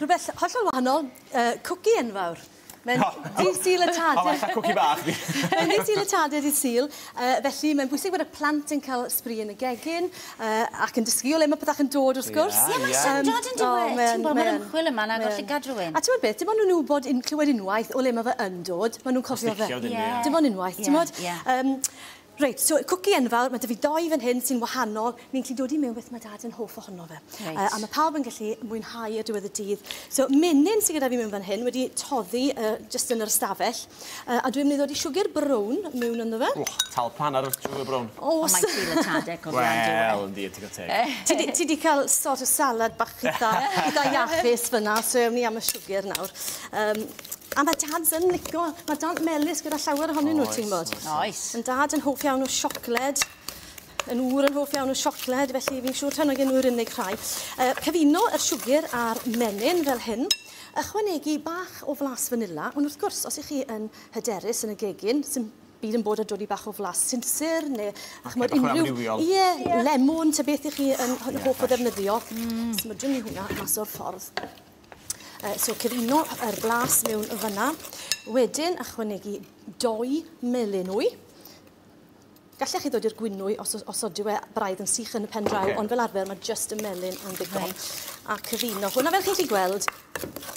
Rhywbeth hollol wahanol, cwci enfawr. Mae'n dydd Sul y Tade. O, fatha cwci bach. Mae'n dydd Sul y Tade dydd Sul, felly mae'n bwysig bod y plant yn cael sbri yn y gegin ac yn dysgu o le mae pethau yn dod wrth gwrs. Ie, mae'n syndod yn dyw e. Ti'n bod, mae'r ymchwil yma yn agor llygad rhywun. A ti'n gwybod beth, dim ond nhw'n wybod clywed unwaith o le mae fe yn dod, maen nhw'n cofio fe. Dim ond unwaith, ti'n gwybod? Reit, so cwci enfawr, mae 'da fi doi fan hyn sy'n wahanol. Ni'n gallu dod i mewn beth mae dad yn hoff ohono fe. A mae pawb yn gallu mwynhau ar diwedd y dydd. So menyn sydd gyda fi mewn fan hyn wedi toddi jyst yn yr ystafell. A dwi'n mynd i ddod i siwgr brown mewn ynddo fe. O, talp hanner o'r siwgr brown. Oes. Ond mae Sul y Tade, cofio on'd yw e? Wel, yndi, ti'n gwybod teg. Ti 'di cael sort of salad bach eitha iachus fyna, so ewn ni am y siwgr nawr. A mae dads yn lico, mae dant melys gyda llawer ohonyn nhw, ti'n gwybod. Oes. Yn dad yn hoff iawn o siocled, yn ŵr yn hoff iawn o siocled, felly fi'n siŵr taw nag nhw'r unig rhai. Cyfuno yr siwgr a'r menyn fel hyn, ychwanegu bach o flas fanila, ond wrth gwrs, os ych chi yn hyderus yn y gegin, sy'n byd yn bod yn dod i bach o flas sinsir, neu ch'mod, unrhyw... Ie, lemon, ta beth ych chi yn hoff o ddefnyddio. Smydwn ni hwnna mas o'r ffordd. So cyfuno yr blas mewn fyna. Wedyn ychwanegu 2 melyn wy. Gallech chi ddod i'r gwynwy os ydyw e braidd yn sych yn y pen draw, ond fel arfer mae jyst y melyn yn ddigon. A cyfuno hwnna, fel chi'n gallu gweld,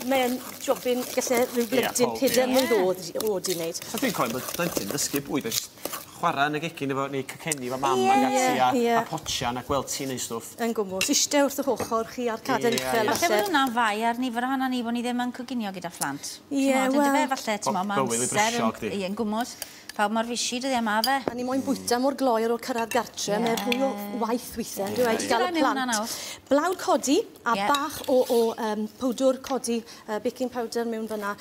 mae'n jobyn gallai rhyw blentyn 4 mlwydd oed i wneud. So dwi'n cofio bod plentyn dysgu bwyd, chwarae yn y gegin efo, neu cacenni efo mam ac ati a potsian a gweld ti'n neud stwff. Yn gwmws, eistedd wrth y ochr chi a'r caden uchel. Falle bod hwnna'n fai ar nifer ohonon ni bod ni ddim yn coginio gyda phlant. Ie, wel. Falle, ti'n mo, mae amser yn gwmws. Pawb mor fishi dyddiau yma fe. A ni moyn bwyta mor gloi ar ôl cyrraedd gartre, mae'n fwy o waith weithiau, yn dweud, i gael y plant. Blawd codi a bach o powdwr codi, baking powder mewn fyna,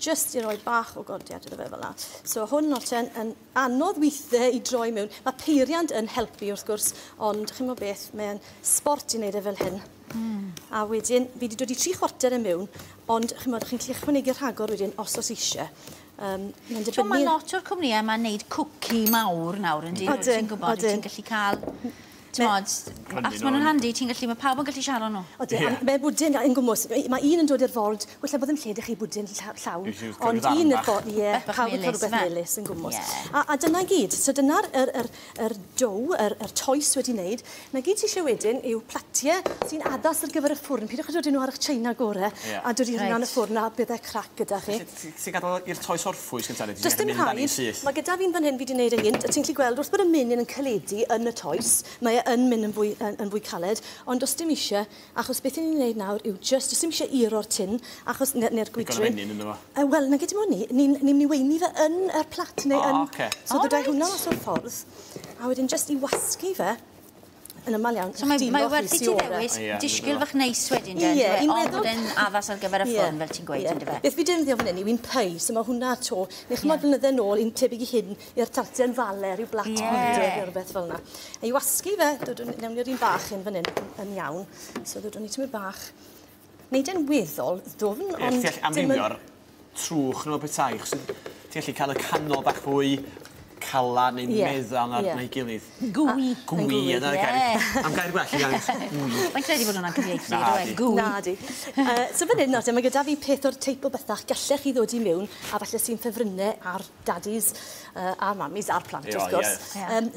jyst i roi bach o godiad iddo fe fel 'na. So hwn noten yn anodd weithiau i droi mewn. Mae peiriant yn helpu wrth gwrs, ond chi'n gwybod beth, mae'n sbort i wneud e fel hyn. A wedyn, fi wedi dod i 3/4 e mewn, ond chi'n gwybod, chi'n gallu ychwanegu rhagor wedyn os oes eisiau. Mae'n dibynnu... Mae lot o'r cwmnïau yma'n neud cwci mawr nawr yn dyn. Ti'n gwybod, ti'n gallu cael... T'mod, achos maen nhw'n handi, ti'n gallu, mae pawb yn gallu siarad nhw. Odyn, mae bwdin yn gwmws. Mae un yn dod i'r ford, wella bod ddim lle ydych chi bwdin llawn, ond un i'r ford, ie, pawb yn cael rhywbeth melys yn gwmws. A dyna gyd, so dyna'r dough, yr toes wedi wneud. Na gyd ti eisiau wedyn yw platiau sy'n addas ar gyfer y ffwrn. Peidiwch â dod nhw ar eich china gore a dod i hwnna yn y ffwrn a bydd e crac gyda chi. Ti'n gadael i'r toes orffwys gyntaf? Does dim rhaid. Mae gyda fi'n fan hyn fi wedi wneud e gynt. Ti'n gallu gweld wrth bod y menyn yn caledu yn y toes, mae yn mynd yn fwy caled, ond does dim eisiau, achos beth ni'n gwneud nawr yw just, does dim eisiau iro'r tin, achos neu'r gwydryn. Digon o menyn ynddo fo. Wel, na dim ond ni, ni'n mynd i weini fe yn yr plat neu yn... So dod â hwnna mas o'r ffordd, a wedyn just i wasgu fe, yn aml iawn, so mae werth i ti ddewis disgwyl fach neis wedyn, den, ond bod e'n addas ar gyfer y ffwrn, fel ti'n gweud, yndyfe? Beth fi defnyddio fan hyn yw un pei, so mae hwnna to, neu chymod blynydde nôl, un tebyg i hyn, i'r tarten fale, rhyw blat gwydr neu rhywbeth fel yna. A i wasgu fe, newn ni'r un bach hyn fan hyn yn iawn, so dodwn ni tymed bach. Neud e'n weddol ddwfn, ond... Ti'n gallu amrywio'r trwch nhw o bethau, ti'n gallu cael y canol bach fwy cala neu meddal na'i gilydd. Gwy. Gwy, yna gair. Am gair gwell i gael. Mae'n credu bod hwnna'n cyfieithu, yw e? Gwy. Na di. So fan hyn, mae gyda fi peth o'r teip o bethach gallech chi ddod i mewn, a falle sy'n ffefrynnau ar daddies a mammies a'r plant, wrth gwrs.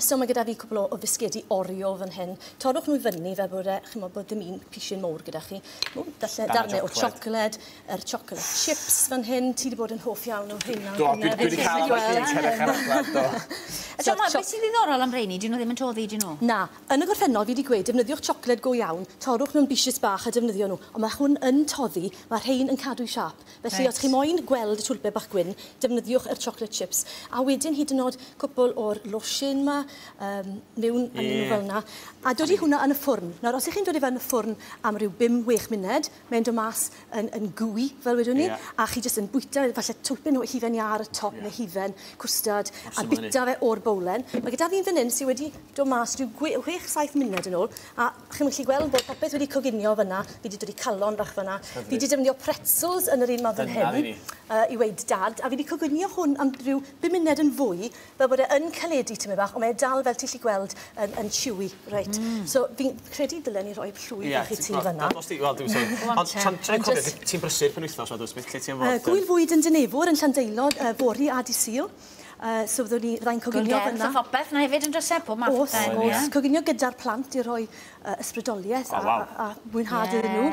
So mae gyda fi cwpl o fisgedi Oreo fan hyn. Torrwch nhw i fyny fel bod, chimod, bod ddim un pishin mowr gyda chi. Darnau o siocled, yr chocolate chips fan hyn. Ti wedi bod yn hoff iawn o hynna. Do, dwi wedi cael ambell un cerach ar agladd, do. So, beth sy'n ddiddorol am reini, dyn nhw ddim yn toddi, dyn nhw? Na. Yn y gorffennol, fi wedi gweud, defnyddiwch siocled go iawn, torrwch nhw'n bishys bach a defnyddio nhw. Ond mae hwn yn toddi, mae rhain yn cadw siâp. Felly, os chi moyn gweld y twlpau bach gwyn, defnyddiwch yr chocolate chips. A wedyn hyd yn oed cwpl o'r losin ma, mewn yn nhw fel yna. A dod i hwnna yn y ffwrn. Nawr, os ych chi'n dod i fe yn y ffwrn am ryw 5-6 munud, mae'n dod mas yn gooey, fel wedwn ni, a chi jyst yn bwyta, falle twlpyn o hufen iâ ar y top, neu hufen, cwstard, a bwyta fe o'r bowlen. Mae gyda fi'n fan hyn sydd wedi dod mas rhyw 6-7 munud yn ôl, a chi'n gallu gweld bod popeth wedi coginio fyna, fi wedi dod i calon bach fyna, fi wedi defnyddio pretzels yn yr un ma fan hyn i weud dad, a fi wedi coginio hwn am rhyw 5 munud yn fwy, fel bod e yn caledu tymed bach, ond mae e dal fel ti'n gallu gweld yn chewy, reit. So fi'n credu dylen ni roi llwy bach i ti fyna. Wel, dwi'n sôn. Ond tra'n cofio, ti'n brysur penwythnos, Madw Smith, lle ti am fod? Gwyl fwyd yn Dinefwr yn Llandeilo, fory a dydd Sul. So fyddai'n coginio fyna. Gweld a phopeth na hefyd yn dros e, pob math. Oes, coginio gyda'r plant i roi ysbrydoliaeth a mwynhad iddyn nhw.